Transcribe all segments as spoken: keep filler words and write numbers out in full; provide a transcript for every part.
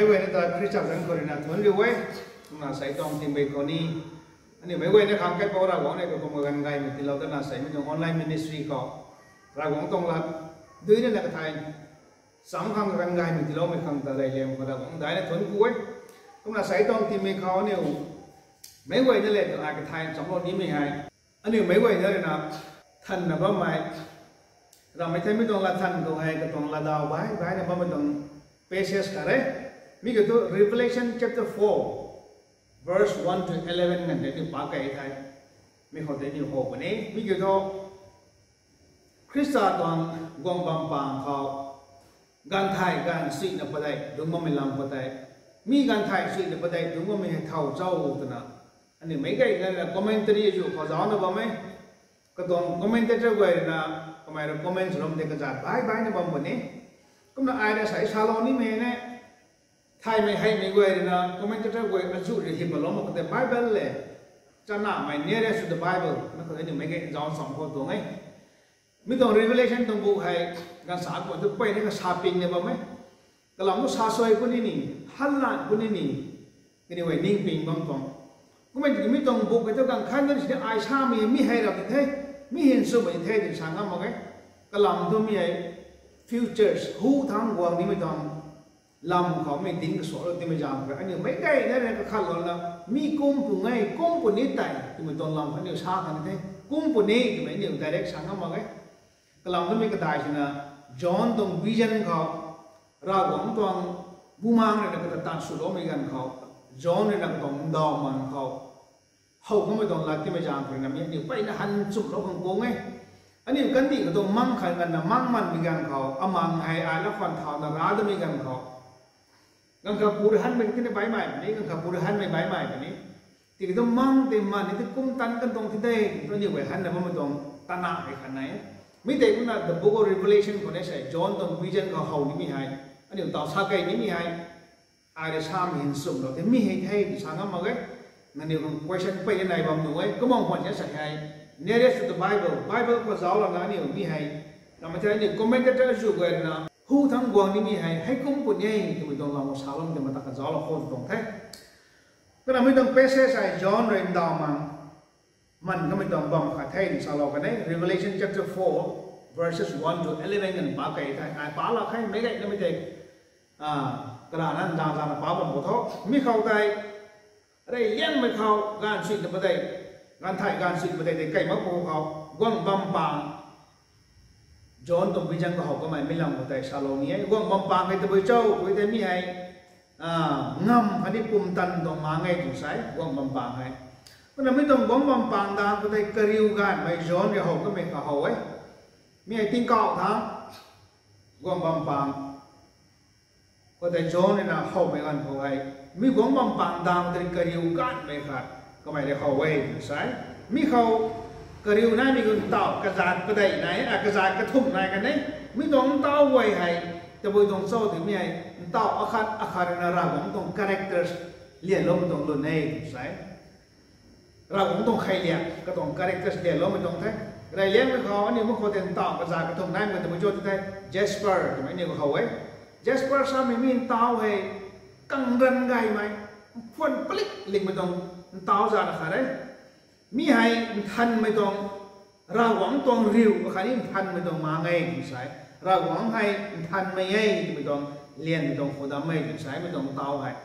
Meic guayna ta Khrista zanc khou ruina thuanc riu e. Kumna sei tuang timbei khou ni, aniu meic guayna khang kaipouc Ravguangc nei kakum ganv gaymei tiilou dana sei mi tuang online ministry khou Ravguangc tuang lat dui nina kathay cham khang ganv gaymei tiiloumei khang ta reyliang khou Ravguangc daina thuanc ku e. Kumna sei tuang timbei khou aniu meic guayna le twna kathay chamlou nimei hei, aniu meic guayna ruina thanna bammei, ramei thei mi tuang lat than khou hei katuang latdaw bai baina bammei tuang passage khat e. Mi kiu thu Revelation chapter four, verse one to eleven nganv tei aniu pac key the. Mi khou tei aniu how puni. Mi kiu thu Khrista tuang guang bam pang khou, ganv thay ganv suina padeih dungc bammei lam khou tei, mi ganv thay suina padeih dungc bammei hei thow cho twna, aniu meic guayna ruina commentary azuh khou zaucna bam e. Katuang commentator guay ruina, kamei rui comment swlou tei kazat bai baina bam puni. Kumna ai rui sei salou nimei ne, thaymei heimei guay ruina commentator guay azuh rui hipalou mak khou tei Bible le chanamei nearest to the Bible na khou tei aniu meic guay zauc cham khou tuang e. Mi tuang Revelation tuang bu hei ganv sa khou tu peyna kasa pingna bam e. Kalam thu sa suai puni ni, hanlan puni ni, kaniw hei ning ping bam tuang. Kummei tiki mi tuang bu hei thu ganv khat na sini ai samei mi hei rap di the, mi hin swmei the twna sa ngam mak e. Kalam thu mi hei futures, hu thangc guang nimei tuang lam khou mi dinc kasualou timei zaeng khou aniu meic guayna ruina kakhatlouna, mi kum puni, kum puni tei twmei tuang lam khou aniu sa khang the, kum puni twmei aniu direct sa ngam mak e. Kalam thu mi kadai sina, John tuang vision khou, Ravguangc tuang Bumaengc ruina kata taanv swloumei ganv khou, John ruina katuang ndauh mang khou how kamei tuang lat timei zaeng khou ruina mi aniu peyna han chumlou khang kung e. Aniu kandih katuang mang khat nganvna mang manmei ganv khou, amang hei ai la khwan thauna ra damei ganv khou, ganv khat pu rui hanmei tina baimei puni, ganv khat pu rui hanmei baimei puni. Tiki tu mang tei man ni ti kum tan kan tuang ti de, tu aniu guay hanna bammei tuang tanamei khat nai e. Mi tei kumna the book of Revelation khou ni sei John tuang vision khou how nimei hei, aniu taw sa key nimei hei, ai rui samei hin swmlou tei mi hei the twna sa ngam mak e. Nangniw khang question peyna nai bam nuh e, kumna khwan sa hei, nearest to the Bible, Bible khou zauclouna aniu mi hei, ramei thei aniu commentator azuh guay ruina hu thangc guang nimei hei heikum puni e twmei tuang lam khou salou tei mata kazauclou khou tuang the. Kumna mi tuang passage hei John rui ndauh mang man kamei tuang bam khat the twna salou kan e. Revelation chapter four, verses one to eleven nganv pac key the, ai pac lak khe, meic guayna mi tei karana nzang zangna pac bam khou tho. Mi khou tei reyliangmei khou ganv suina padeih, ganv thay ganv suina padeih tei key mak khou khou, guang bam pang, John tuang vision khou how kamei mi lam khou tei salou ni e. Guang bam pang hei tabui cho, tabui tei mi hei ngam khatni pumtan tuang mang e tw sa e, guang bam pang hei. Kumna mi tuang guang bam pang dang khou tei kariu ganhmei John rui how kamei kha how e. Mi hei tingkauh thangc guang bam pang khou tei John ruina howmei ganv khou hei, mi guang bam pang dang tei kariu ganhmei khat kamei rui how e tw sa e. Mi khou kariu naimei gu ntauh kazat padeih nai, a, kazat kathumh nai kan e. Mi tuang ntauh guay hei tabui tuang cho twmei hei, ntauh akhat akhat ruina Ravguangc tuang characters lianloumei tuang lun e tw sa e. Ravguangc tuang kheiliak katuang characters lianloumei tuang the. Reyliangmei khou aniu mi khou tei ntauh kazat kathumh naimei tabui cho ti the, jasper twmei aniu how e. Jasper samei mi ntauh hei kangran gaymei, phwan palik lingmei tuang ntauh zana khat e. Mi hei nthanmei tuang, Ravguangc tuang riu akhatni nthanmei tuang mang e tw sa e. Ravguangc hei nthanmei e twmei tuang, lianmei tuang khoudammei tw sa e, mi tuang ntauh hei.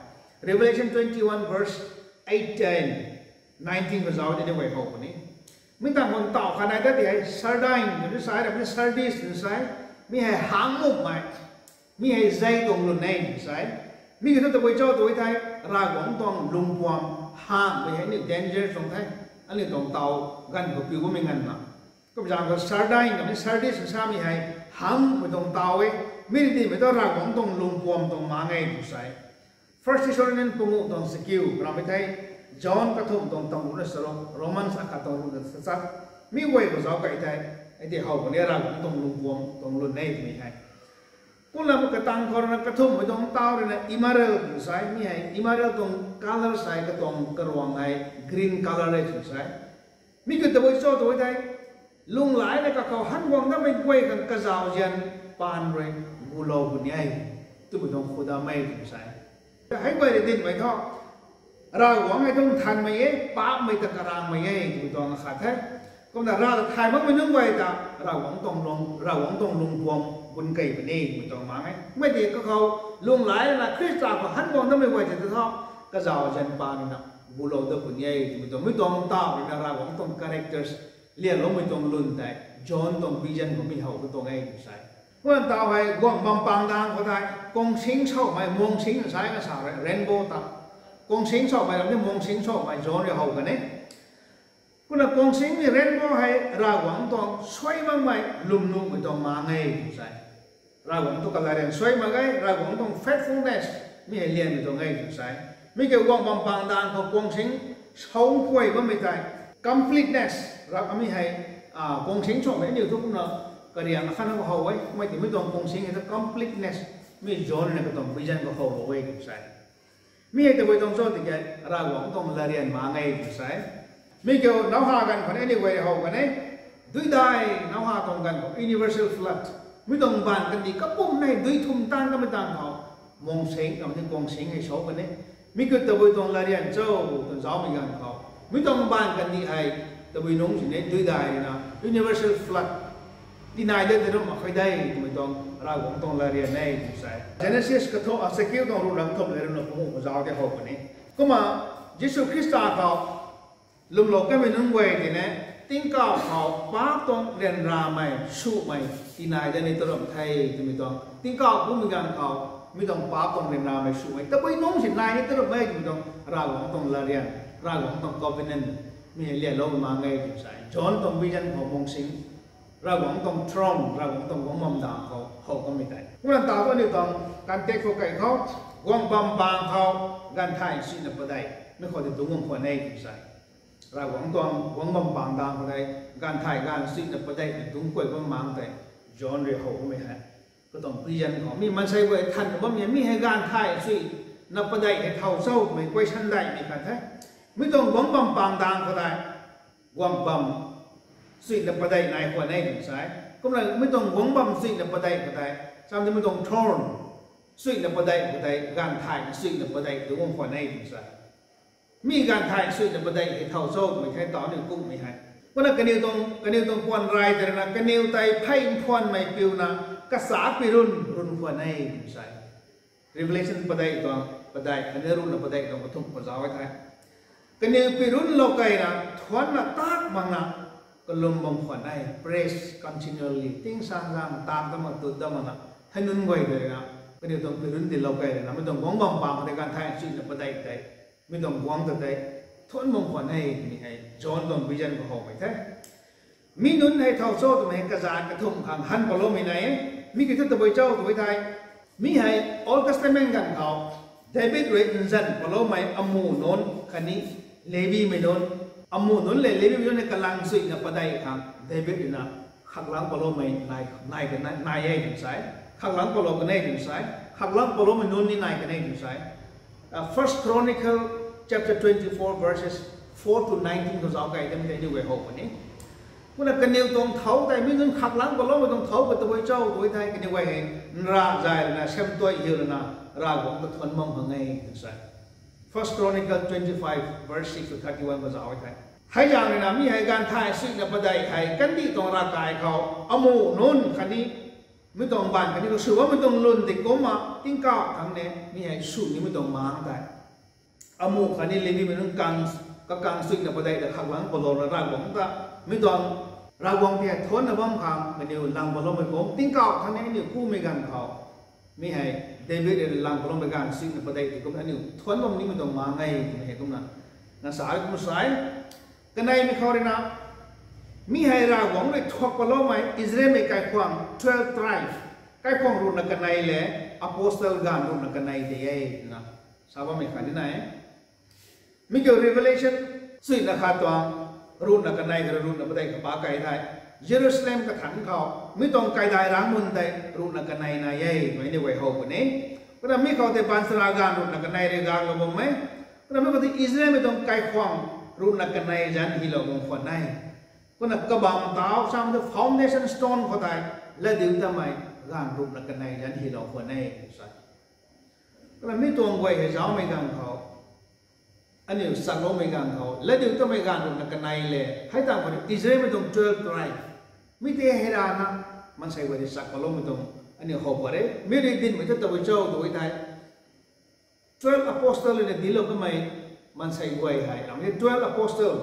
Revelation twenty-one verse eighteen, nineteen khou zauc tei ni guay how puni. Mi tangv khou ntauh khat nai ta ti hei sardine tw ni sa e, ramei sardis tw ni sa e. Mi hei hangc mukmei, mi hei zei tuang lun e tw sa e. Mi kiu thu tabui cho tw thei, Ravguangc tuang lungpuam hangmei hei aniu danger tuang the. Aniu tuang ntauh ganv khou piu bammei nganvna. Kumzaeng khou sardine khatni sardis samei hei hangmei tuang ntauh e. Mi ri timei thu Ravguangc tuang lungpuam tuang mang e tw sa e. First Thessalonians panguh tuang chakiu, ramei thei John kathumh tuang tangruhna charuk, Romans akhat tuang ruhna tachat, mi guay khou zauc key thei, hei tei how puni, Ravguangc tuang lungpuam tuang lun e twmei hei. Kumna katang khou ruina kathumhmei tuang ntauh ruina emerald tw sa e, mi hei emerald tuang colour sa e, katuang karuang hei green colour e tw sa e. Mi kiu tabui cho tw thei, lunghlaicna kakhou han guang dammei guay khang kazauzian paan rui gulou puni e twmei tuang khoudammei tw sa e. Hei guay rui dinmei thu, Ravguangc hei tuang nthanmei e, paapmei ta karangmei e twmei tuang akhat the. Kumna Rav ta thay makmei nunc guay ta Ravguangc tuang lung, Ravguangc tuang lungpuam bun kei puni twmei tuang mang e. Mei tiki kakhou lunghlaic na Khrista khou han bam damei guay tei ta thu, kazauh zanc pa nina bulou dat puni e twmei tuang, mi tuang taw ruina Ravguangc tuang characters lianloumei tuang lun tei John tuang vision khou mi how ka tuang e tw sa e. Kumna taw hei guang bam pang dang khou tei kongsing samei, mongsing sa e, nga sa rainbow ta. Kongsing samei ram ni mongsing samei John rui how kan e. Kumna kongsingmei rainbow hei Ravguangc tuang suai makmei lwmnuhmei tuang mang e tw sa e. Ravguangc tuang kalarian suai mak e, Ravguangc tuang faithfulness mi hei lianmei tuang e tw sa e. Mi kiu guang bam pang dang khou kongsing sau khuay bammei tei completeness, Rav mi hei, kongsing samei aniu thu kumna kariang akhatna khou how e, mei tiki mi tuang kongsing hei ta completeness, mi John rui na katuang vision khou howlou e tw sa e. Mi hei tabui tuang cho tiki Ravguangc tuang latrian mang e tw sa e. Mi kiu Noah ganv khou ni aniu guay how kan e. Duidai Noah tuang ganv khou universal flood. Mi tuang mbaanv kandih kapumc nei dui thum taanv kamei tang khou, mongsing kam ni kongsing hei sau kan e. Mi kiu tabui tuang latrian cho twna zaumei ganv khou, mi tuang mbaanv kandih hei tabui nungc sini duidai ruina universal flood tinai dat tei ram mak khe de twmei tuang Ravguangc tuang latrian e tw sa e. Genesis kathu, a, Ezekiel tuang ruhna kathumh le ruhna panguh khou zauc tei how puni. Kumna Jisu Khrista khou lwmlou kanmei nunc guay tei ni tingkauh khou paap tuang ryanramei swmei tinai dat ni ta ram the twmei tuang, tingkauh kumei ganv khou mi tuang paap tuang ryanramei swmei tabui nungc si nai ni ta ram e twmei tuang Ravguangc tuang latrian, Ravguangc tuang covenant mi hei lianlou mang e tw sa e. John tuang vision khou mongsing, Ravguangc tuang throne, Ravguangc tuang guang bam dang khou how kamei tei. Kumna taw thu aniu tuang context khou kai khou, guang bam pang khou, ganv thay suina padeih, mi khou tei dungc bam khwan e tw sa e. Ravguangc tuang guang bam pang dang khou tei, ganv thay ganv suina padeih na dungc kuay bam mang tei, John rui how kamei hei. Katuang vision khou mi maansei guay than bam e, mi hei ganv thay suina padeih hei thow cho twmei question daihmei khat the. Mi tuang guang bam pang dang khou tei, guang bam suina padeih nai khwan e tw sa e. Kumna mi tuang guang bam suina padeih khou tei, chamdi mi tuang throne suina padeih khou tei, ganv thay suina padeih dungc bam khwan e tw sa e. Mi ganv thay suina padeih hei thow cho twmei the taw ni kummei hei. Kumna kaniw tuang, kaniw tuang puan rai tei ruina kaniw tei phey mphuanmei piuna kasa pirun run khwan e tw sa e. Revelation padeih tuang, padeih khatni ruhna padeih tuang kathumh khou zauc e the. Kaniw pirunlou keyna thuanna tak makna kalum bam khwan e, praise continually, tingsaengzaeng taanv ta mak tut dat makna, hei nunc guay tei ruina kaniw tuang pirun dilou key ruina mi tuang guang bam pang khou tei ganv thay suina padeih tei, mi tuang guangc ta tei thuan bam khwan e twmei hei John tuang vision khou howmei the. Mi nunc hei thow cho twmei hei kazanc kathumh khang han paloumei nai e. Mi kiu thu tabui cho twmei thei, mi hei Old Testament ganv khou David rui nzan paloumei amuh nunc khatni Levimei nunc, amuh nunc le Levimei nunc ni kalang suina padeih khang David ruina khaklangc paloumei nai, nai kan e, nai e tw sa e. Khaklangc palou kan e tw sa e. Khaklangc paloumei nunc ni nai kan e tw sa e. First Chronicle chapter twenty-four verses four to nineteen khou zauc key tei mi tei aniu guay how puni. Kumna kaniw tuang thau tei mi nunc khaklangc paloumei tuang thau kha tabui cho twmei thei kaniw guay hei nra zay ruina, semtuai hiu ruina, Ravguangc ta thuan bam khang e tw sa e. First Chronicle twenty-five verse six to thirty-one khou zauc e the. Hei zaeng ruina mi hei ganv thay suina padeih hei kandih tuang ravkai khou amuh nunc khatni mi tuang mbaanv khatni khou sw bammei tuang lun tei kumna tingkauh thangc ni mi hei sw nimei tuang mang tei, amuh khatni Levimei nunc kang, kakang suina padeih ta khaklangc palouna Ravguangc ta, mi tuang Ravguangc ta hei thuanna bam khang kaniw lang paloumei kum tingkauh thangc ni aniu kumei ganv khou, mi hei David rui lang paloumei ganv suina padeih tei kumna aniu thuan bam nimei tuang mang e twmei hei kumna, na sa e kum sa e. Kaneimei khou ruina, mi hei Ravguangc rui thuak paloumei Israelmei kaikhwang twelve tribe, kaikhwang ruhna kanei le apostle ganv ruhna kanei tei e twna sa bammei khat ni nai e. Mi kiu Revelation suina khat tuang ruhna kanei khou ruhna padeih khou pa key thei, Jerusalem kathanc khou mi tuang kaidai rangc mun tei ruhna kanei nai e twmei ni guay how puni. Kumna mi khou tei baanchara ganv ruhna kanei rui ganglou bam e. Kumna mi khou tei Israelmei tuang kaikhwang ruhna kanei zanc hylou bam khwan e. Kumna kabamv tau sam tu foundation stone khou tei latdiu tamei ganv ruhna kanei zanc hylou khwan e tw sa e. Kumna mi tuang guay hei zaumei ganv khou, aniu sakloumei ganv khou, latdiutatmei ganv ruhna kanei le, hei tangv khou Israelmei tuang twelve tribe, mi tei hei rana, maansei guay rui sak paloumei tuang, aniu how pat e. Mi rui dinmei ta tabui cho tw e thei, twelve apostle rui na dinclou kamei maansei guay hei, ramh e twelve apostle.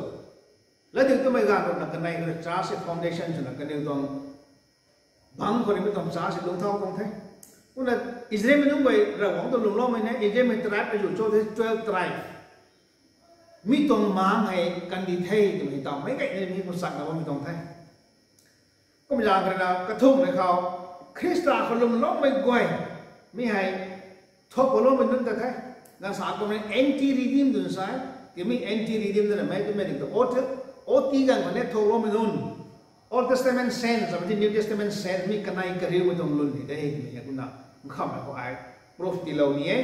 Latdiutatmei ganv ruhna kanei khou church hei foundation swna kaniw tuang bangc khou rui mi tuang church hei lungc thau tuang the. Kumna Israelmei nunc guay Ravguangc tuang lwmloumei na, Israelmei tribe azuh cho the, twelve tribe. Mi tuang maengc hei kandih the twmei taw meic gayna mi khou chakna bammei tuang the. Kumna zaeng rui na kathumhmei khou, Khrista khou lwmloumei guay, mi hei thuak paloumei nunc ta the. Ganv sa kumna anti-redeem twna sa e. Tiki mi anti-redeem twna mei twmei ta, O T, O T ganv khou ni thuakloumei nunc, Old Testament saints, amei ti New Testament saints, mi kanei kariumei tuang lun ni de twmei hei kumna nkhamhmei khou ai proof tiilou ni e.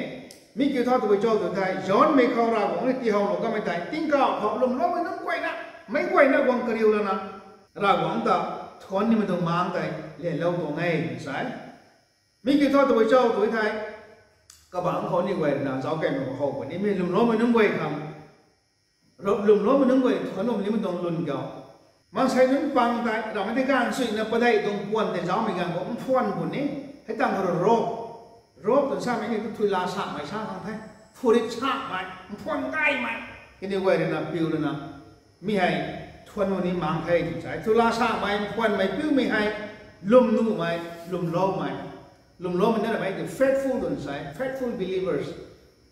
Mi kiu thu tabui cho tw thei, Johnmei khou Ravguangc rui tiihowlou kamei tei, tingkauh khou lwmloumei nunc guayna, meic guayna guang kariu lana, Ravguangc ta thuan nimei tuang maengc tei lyanlou tuang e twna sa e. Mi kiu thu tabui cho tw thei, kabangc khou aniw guay rui na zauc kaymei khou how puni, mi lwmloumei nunc guay khang, lwmloumei nunc guay thuan bam nimei tuang lun khou, maansei nunc pang tei ramhmei tei ganv suina padeih tuang puan tei zaumei ganv khou mphuan puni, hei tangv khou robe, robe twna samei ni thuila sakmei sa khang the, phurit sakmei, mphuan gaymei, kaniw guay rui na piu rui na, mi hei thuan bam ni maengc the twna sa e. Thuila sakmei, mphuanmei, piumei hei lwmnuhmei, lwmloumei, lwmloumei na ramei tei faithful twna sa e, faithful believers,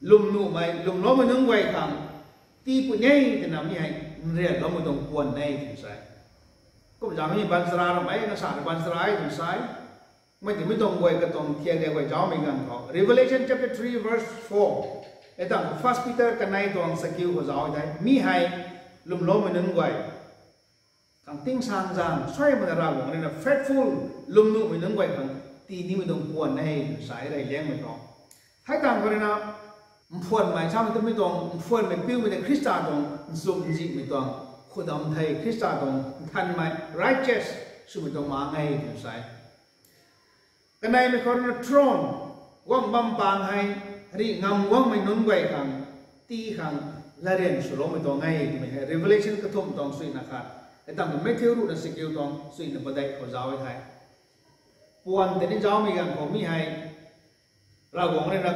lwmnuhmei, lwmloumei nunc guay khang tii puni e twna mi hei nrianloumei tuang puan e twna sa e. Kumna zaeng mi baanchara ramei, na sa rui baanchara e twna sa e. Mei tei mi tuang guay katuang thiak riak guay zaumei ganv khou, Revelation chapter three verse four, hei tangv khou First Peter kanei tuang chakiu khou zauc e thei, mi hei lwmloumei nunc guay khang tingsaengzaeng suai mana Ravguangc rui na faithful, lwmnuhmei nunc guay khang tii nimei tuang puan e twna sa e, rey liangmei khou. Hei tangv khou rui na, mphuanmei samei twmei tuang, mphuanmei piumei tei Khrista tuang nchumh nzianmei tuang khudam thei, Khrista tuang nthanmei, righteous swmei tuang maengc e twna sa e. Kaneimei khou rui na throne, guang bam pang hei, rih ngam guangmei nunc guay khang, tii khang, latryan swloumei tuang e twmei hei Revelation kathumh tuang suina khat, hei tangv Matthew ruhna chakiu tuang suina padeih khou zauc e thei. Puan tei ni zaumei ganv khou mi hei, Ravguangc rui na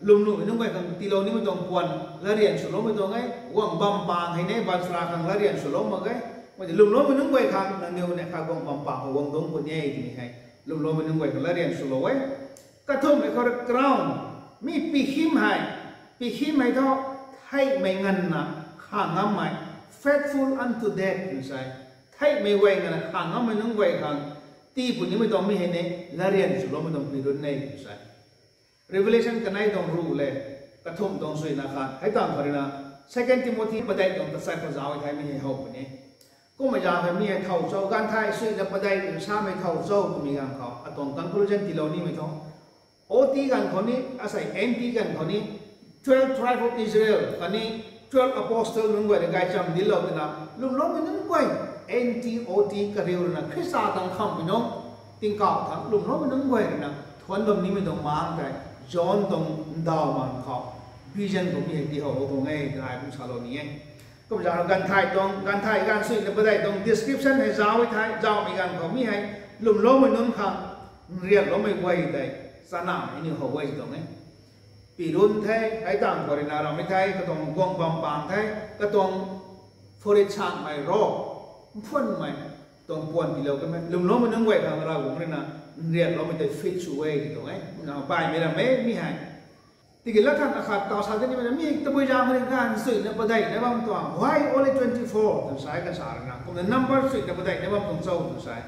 lwmnuhmei nunc guay khang tiilou nimei tuang puan, latryan swloumei tuang e, guang bam pang hei ni baanchara khang latryan swlou mak ge. Mei tei lwmloumei nunc guay khang nangniw ne kha guang bam pang khou guang dungc puni e twmei hei, lwmloumei nunc guay khang latryan swlou e. Kathumhmei khou rui crown, mi pihym hei, pihym hei thu, theihmei nganvna khang ngammei, faithful unto death twna sa e. Theihmei guay nganvna khang ngammei nunc guay khang tii punimei tuang mi hei ni, latryan swloumei tuang pi run e twna sa e. Revelation kanei tuang ruh le, kathumh tuang suina khat, hei tangv khou rui na, Second Timothy padeih tuang tachat khou zauc e thei mi hei how puni. Kummei zaeng hei mi hei thow cho, ganv thai suina padeih twna samei thow cho twmei ganv khou, atuang conclusion tiilou nimei thu, O T ganv khou ni, asei N T ganv khou ni, twelve tribe of Israel khatni twelve apostle nunc guay rui gaychamv dinclou twna, lwmloumei nunc guay, N T, O T kariu rui na Khrista tuang khammei nunc, tingkauh thangc lwmloumei nunc guay rui na thuan bam nimei tuang maengc tei, John tuang ndauh maengc khou, vision khou mi hei tiihowlou tuang e twna ai kum salou ni e. Kumna zaeng ganv thai tuang, ganv thai ganv suina padeih tuang description hei zauc e thei, zaucmei ganv khou mi hei, lwmloumei nunc khang, nrianloumei guay tei, chanamei aniu how guay tuang e. Pi run the, hei tangv khou rui na ramhmei the, katuang guang bam pang the, katuang phurit sakmei ro, mphuanmei, tuang puan tiilou kamei, lwmloumei nunc guay khang Ravguangc rui na, nrianloumei tei fit sw e twmei tuang e. Kumna baihmei ram e mi hei. Tiki lat than akhat taw sa tei nimei na mi tabui zaeng khou rui ganv suina padeihna bam tuang, why only twenty-four twna sa e, ganv sa rui na, kumna number suina padeihna bam tuang cho twna sa e.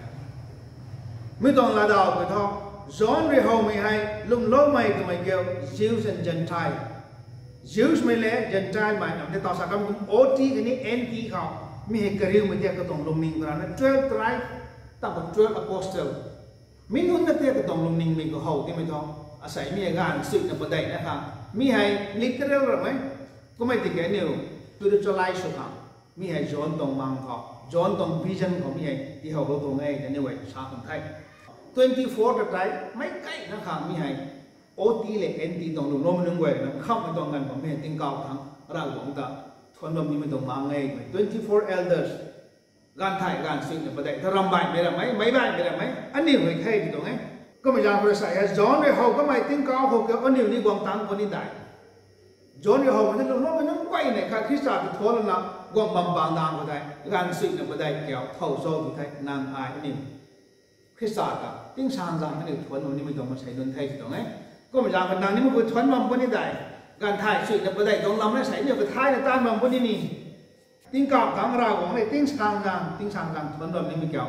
Mi tuang latdaw khou thu, John rui howmei hei, lwmloumei twmei kiu, Jews and Gentile. Jews mei le Gentile mei, nam tei taw sa kam kum O T khatni N T khou, mi hei kariumei tei katuang lungning khou rana twelve tribe, tangv khou twelve apostle. Mi nunc na tei katuang lungningmei khou how timei thu, asei mi hei ganv suina padeihna khang, mi hei literal ramei, kummei tiki aniu spiritualize sw khang, mi hei John tuang maengc khou, John tuang vision khou mi hei tiihowlou tuang e twna aniu guay sa khang the. Twenty-four ta tei, meic gayna khang mi hei O T le N T tuang lwmloumei nunc guay na khamhmei tuang ganv bammei tingkauh thangc Ravguangc ta thuanc bam nimei tuang mang e. Twenty four elders, gaanv thay gaanv suina padeih ta ramh baihmei ramei, meic baihmei ramei aniu hei the ti tuang e. Kummei zaeng khou rui sa hei John rui how kamei tingkauh khou kiu aniu ni guang tangc khou ni dei, John rui howmei ni lwmloumei nunc guay nei kha Khrista ta thuanc lana guang bam pang dang khou tei gaanv suina padeih kiu thow cho tu the, nang ai aniu Khrista ta tingsaengzaeng aniu thuanc bam nimei tuang maansei nunc the ti tuang e. Kummei zaeng khou nang nimei khou thuanc bam puni dei, gaanv thay suina padeih tuang lam na sei aniu kathayna taanv bam puni ni. Tingkauh thangc Ravguangc le tingsaengzaeng, tingsaengzaeng thuanc bam nimei kiu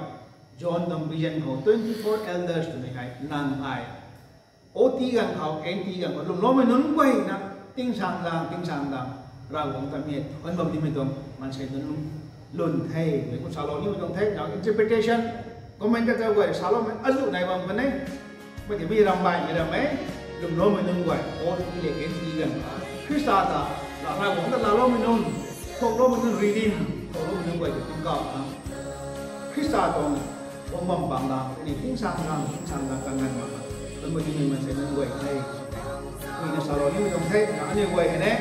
John tuang vision khou twenty four elders twmei hei nang ai O T ganv khou, N T ganv khou lwmloumei nunc guayna tingsaengzaeng, tingsaengzaeng Ravguangc ta mi thuanc bam nimei tuang maansei nunc lun the, mei kum salou nimei tuang the. Now interpretation, commentator guay saloumei azuh nai bam kan e. Mei tei mi ramh baihmei ramei, lwmloumei nunc guay, O T le N T ganv, Khrista ta, Ravguangc ta laaloumei nunc, thuakloumei nunc, redeem thuakloumei nunc guay ta tingkauh thangc Khrista tuang guang bam pang dang khou ni tingsaengzaeng, tingsaengzaeng kanganv mak, kanmei nimei maansei nunc guay the. Kuina salou nimei tuang the, na aniu guay hei ne,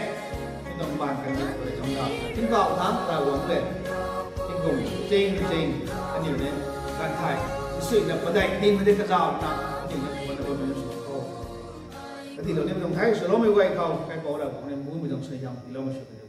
mi tuang baanv kan guay tuang da, tingkauh thangc Ravguangc le, tingkum ching ching aniu ne, gaanv thay suina padeih tingmei de kazauh na aniu ne, wan na wan na sw kho. Katilou nimei tuang the, swloumei guay khou kaipouc Ravguangc ne mbumei tuang suaihiam tiiloumei sw